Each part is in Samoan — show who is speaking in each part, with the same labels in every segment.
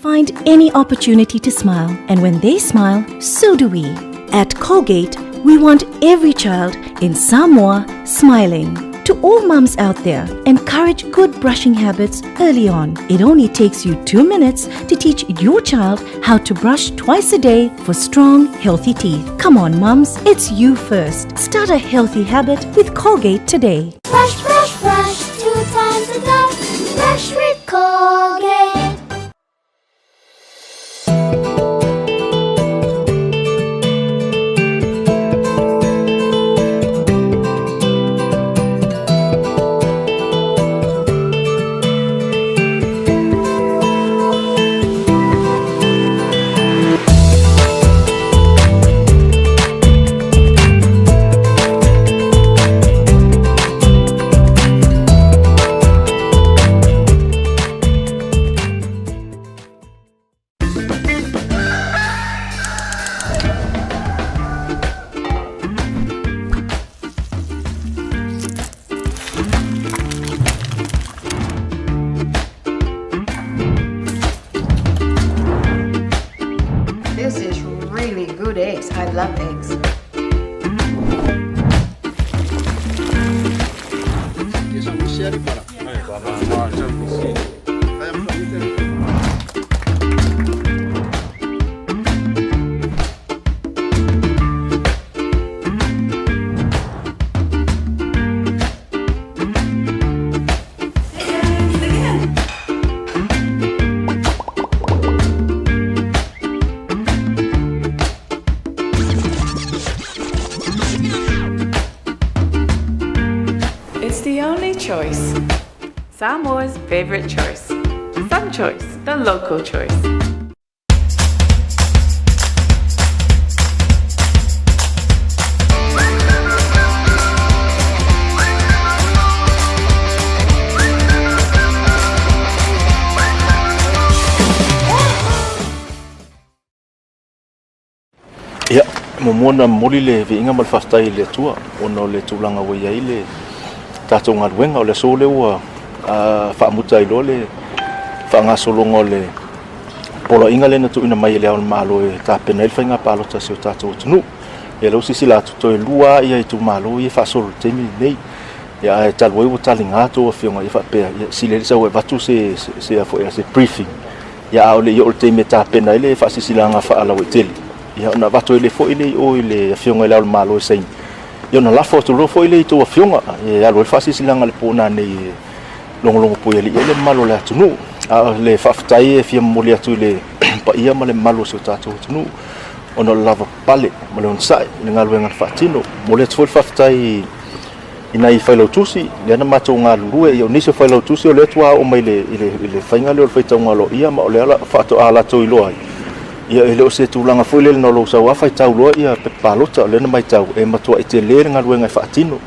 Speaker 1: find any opportunity to smile, and when they smile, so do we. At Colgate, we want every child in Samoa smiling. To all mums out there, encourage good brushing habits early on. It only takes you two minutes to teach your child how to brush twice a day for strong, healthy teeth. Come on, mums, it's you first. Start a healthy habit with Colgate today.
Speaker 2: Brush, brush, brush, two times a day. Brush with Colgate.
Speaker 3: This is really good eggs. I love eggs.
Speaker 4: It's the only choice. Samoa's favorite choice. Sunchoice, the local choice.
Speaker 5: Ia, e muamua ona momoli le viiga ma le faafetai i le Atua ona o le tulaga ua i ai le tatou galuega. O le aso lea ua faamuta ai loa le faagasologa o le poloaiga lea na tuuina mai e Le Ao o le Malo e tapena ai le faiga palota a si o tatou atunuu. Ia lea ua silasila atu, toe lua lava itumalo ia e faasolo i le taimi lenei. Ia ae talu ai ua taliga a outou afioga ia faapea, ia sili ai le sau e avatu se se se briefing Ia a o le i oo i le taimi e tapena ai le faasilasilaga faalauaitele, ia ona avatu ai lea foi lea i o i le Afioga i Le Ao o le Malo e saini, ia ona lafo atu loa foi lea i tou afioga e alu ai le faasilasilaga i le po nanei e logologo puialii ai le mamalu o le atunuu. A o le faafetai e fia momoli atu i le paia ma le mamalu o si o tatou atunuu ona o le lavapapale ma le onosai i le galuega na faatino. Momoli atu foi le faafetai i i nai failautusi lea na matou galulue, ia o nisi o failautusi o lea faatoa oo mai i le faiga lea o le faitauga aloaia ma o lea faatoa latou iloa ai, ia e le o se tulaga foi lele na o lou sau lava faitau loa ia pepa palota. O lea na matau e matuai tele le galuega e faatino.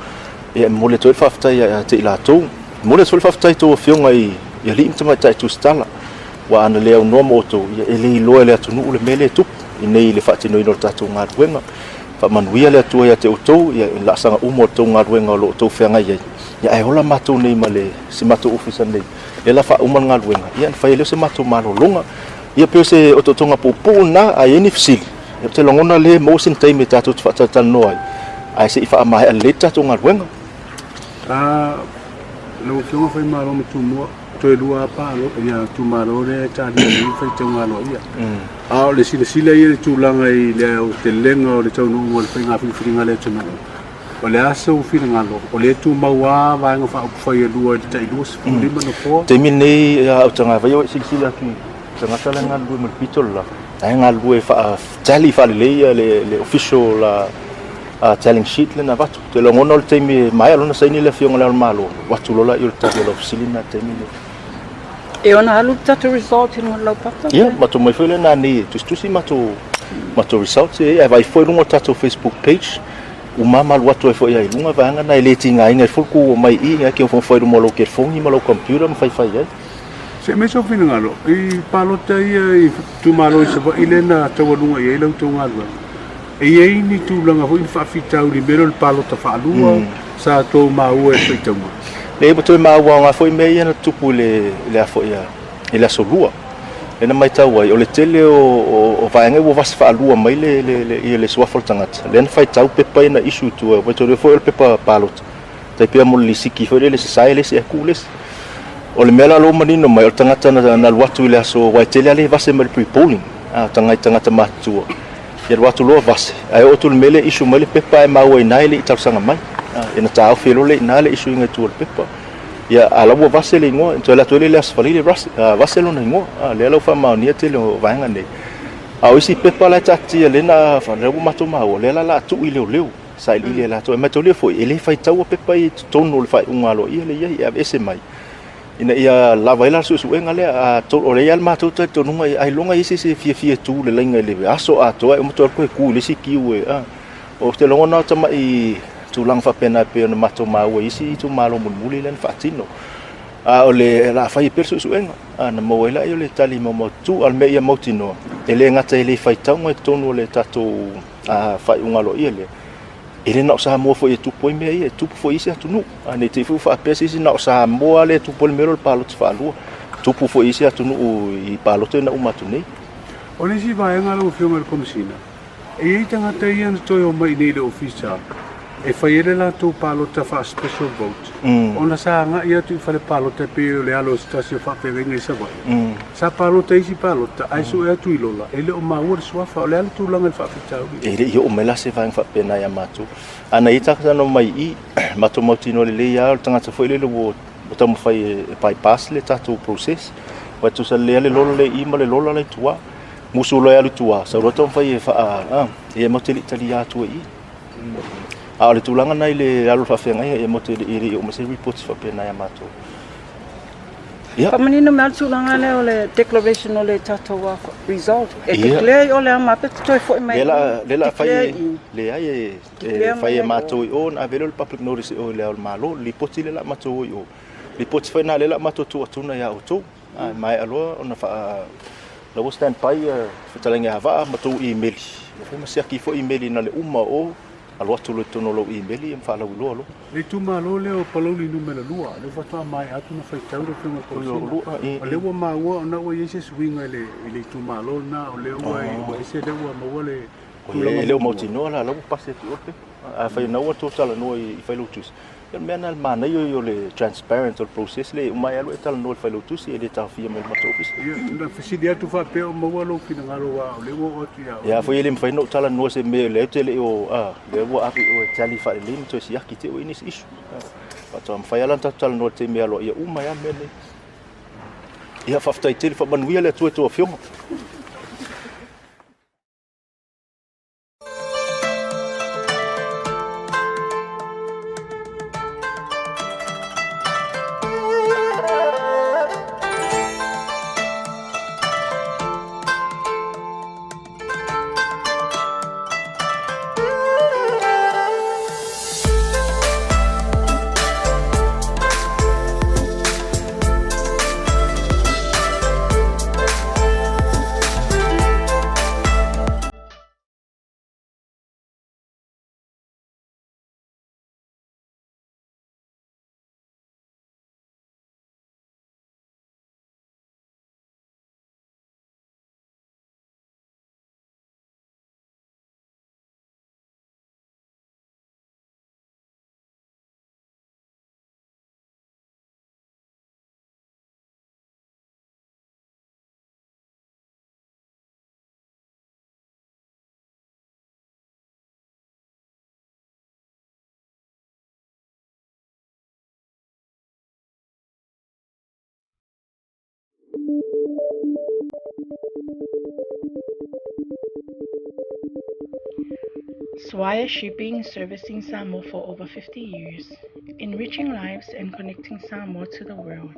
Speaker 5: Ia e momoli atu ai le faafetai ia te i latou. E momoli atu foi le faafetai i tou afioga i alii ma tamaitai tusitala, aua ana le aunoa ma outou, ia e le iloa e le atunuu le mea lea e tupu i nei i le faatinoina o le tatou galuega. Faamanuia le Atua ia te outou i laasaga uma o le tou galuega o lo o outou feagai ai, ia ae ola matou nei ma le si matou ofisa nei, lea la faauma le galuega, ia ona fai ai lea o se matou malologa. Ia pei o se otootoga puupuu lena, a i ai ni fesili, ia ou te lagona lea e maua sina taimi tatou te faatalatalanoa ai, ae se i faamaea lelei le tatou galuega.
Speaker 6: Lau Afioga Faimalo ma Tumua, toe lua lava ia itumalo lea e talia nei le faitauga aloaia. A o le silasila ia i le tulaga i le aotelega o le taunuuga o le faiga filifiliga a le atunuu, o le a sou finagalo, o lea e tumau lava Vaega Faaupufai e lua i le tai 25 nofoa?
Speaker 5: Taimi lenei a o Tagavaia ua e silasila atu i tagata la e galulue ma le pito le la, la e galulue faa-tally faalelei ia le official tallying sheet lea na avatu. Ou te lagona o le taimi e maea loa ona saini le Afioga i Le Ao o le Malo, avatu loa lea o le tali o lau fesili lena i le taimi lea.
Speaker 7: E ono alu le tatou result i luga o le laupapa?
Speaker 5: Ia, matou omai foi lea nanei e tusitusi matou matou results ia, ae vaai foi i luga o le tatou Facebook page, uma ma alu atu ai foi i luga vaega na e le tigaina ai foi le tu mai i i, e te fai i luma o lou telefoni ma lou computer ma faifai ai.
Speaker 6: Se aumai sou finagalo i palota ia i itumalo i Savaii lea na taualuga i ai la outou galuega. E i ai ni tulaga foi ni faafitauli i mea lea o le palota faalua sa tou maua i le faitauga?
Speaker 5: Leai, ua toe maua aoga foi mea ia na tutupu i le, i le, i le aso Lua. Lea na matau ai, o le tele o vaega ua vase faalua mai le le ia le suafa o le tagata, lea na faitau pepa ia na issue i tua, manatua foi o le pepa palota, tai pei mo le lisiti foi lele e sasae le isi ae tu le isi. O le mea la lea ua manino mai, o le tagata na alu atu i le aso, aua e tele lava le vase mai le pre-polling, a o tagata matutua, ia alu atu loa vase, ae oo atu i le mea lea issue mai le pepa ae maua i ina e le i talosaga mai. Ia na taofi ai loa lea i ina le issue ina i tua o le pepa. Ia, a la ua vase le igoa, toe alu atu ai lea i le Aso Faraile vase lona igoa. A, lea la ua faamaonia tele o vaega nei. A o isi pepa la e taatitia lea na, lea ua matou maua, lea la o le a tuu i leoleo, sailiili e latou. E mataulia foi, e le faitaua pepa ia i totonu o le faaiuga aloaia lea e i ai, e aveese mai, ina ia lava ai la le suesuega lea. A, o lea e i ai le matou talitonuga, ailoga i ai se isi e fiafia e tu i le laina i le aso atoa, e uma toe alu toe tu i le isi kiu e, a. Ou te lagona o tamai tulaga faapena e pei ona matou maua i isi itumalo mulimuli lea na faatino. A o le a fai pea le suesuega, a na maua ai lea o le tali maumaututu. A o le mea ia mautinoa, e le gata e le faitauga i totonu o le tatou faaiuga aloaia lea, e le na o Samoa foi e tupu ai mea ia, e tupu foi i isi atunuu. A ne i te i foi ua faapea se isi na o Samoa lea e tupu ai le mea lea o le palota faalua. Tupu foi i isi atunuu i palota ina uma atu nei.
Speaker 6: O le isi vaega lau Afioga i le Komesina, E i ai tagata ia na toe omai i nei i le ofisa e fai ai le latou palota faa-special vote ona sa agai atu i fale palota e pei o le alo o se tasi o faafeagaiga i Savaii. Sa palota i isi palota ae sue atu i lola e le o maua le suafa. O le a le tulaga i le faafitauli?
Speaker 5: E le i oo mai la se vaega faapena ia matou. A na i ai tagata na omai i i, matou mautinoa lelei lava o le tagata foi lele ua taumafai e bypass le tatou process. Aua e tusa lelei lava le lola lea i i ma le lola la i tua. Musu loa e alu i tua, sau loa taumafai e faa, a, ia matou te le i talia atu ai i i. A o le tulaga na i le alu o le faafeagaiga, ia matou te le i oo mai se report faapena ia matou.
Speaker 7: Ia. Faamanino mai le tulaga lea o le declaration o le tatou result. E declare i o le ama pe toe foi mai.
Speaker 5: Lea la fai, leai e fai e matou i o, ona ave lea o le public notice i o i le Ao o le Malo, le lipoti lea la matou o i o. Lipoti foi lena lea la matou tuu atu ia outou. Ae maea loa ona faa la ua stand by ia fetalaiga ia Vaa ma tou imeli. Ia foi ma siaki foi imeli na le uma o alu atu loa i totonu o lou imeli ma faalauiloa loa.
Speaker 6: Le itumalo lea o Palauli numera 2, lea faatoa maea atu ona faitau le Afioga i le Komesina. O lea ua maua ona ua i ai se suiga i le itumalo lena, o lea ua ese lea ua maua le
Speaker 5: tulaga. E le o mautinoa la, la ua pasi atu i o le pepa. Afai o lena ua tou talanoa i Failautusi, O le mea lena o le manaia ia o le transparent o le process lea e uma ai alu e talanoa i le failautusi e le taofia mai i le matou ofisa.
Speaker 6: Ia, na fesili atu faapea o maua lou finagalo aua o lea ua oo atu ia oe.
Speaker 5: Ia, foi e le mafai ona ou talanoa se mea o lea ou te le o, a, lea ua ave i o e tally faalelei ma toe siaki te i ua i ai nisi issue. Faatoa mafai lava la ona tatou talanoa i le taimi e aloaia uma ai lava mea nei. Ia, faafetai tele, faamanuia le Atua i a outou afioga.
Speaker 4: Swire Shipping, servicing Samoa for over 50 years, enriching lives and connecting Samoa to the world.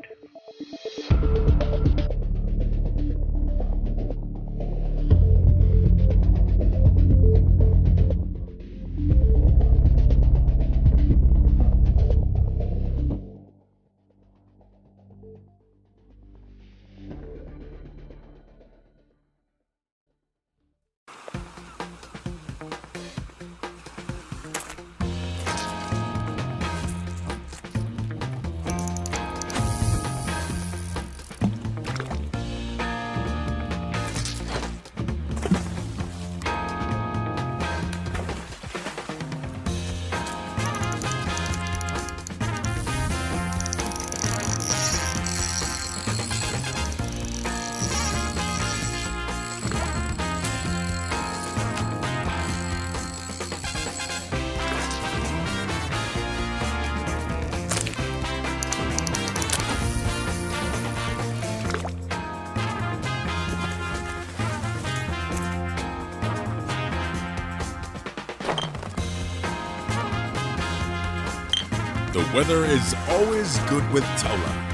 Speaker 8: The weather is always good with Taula.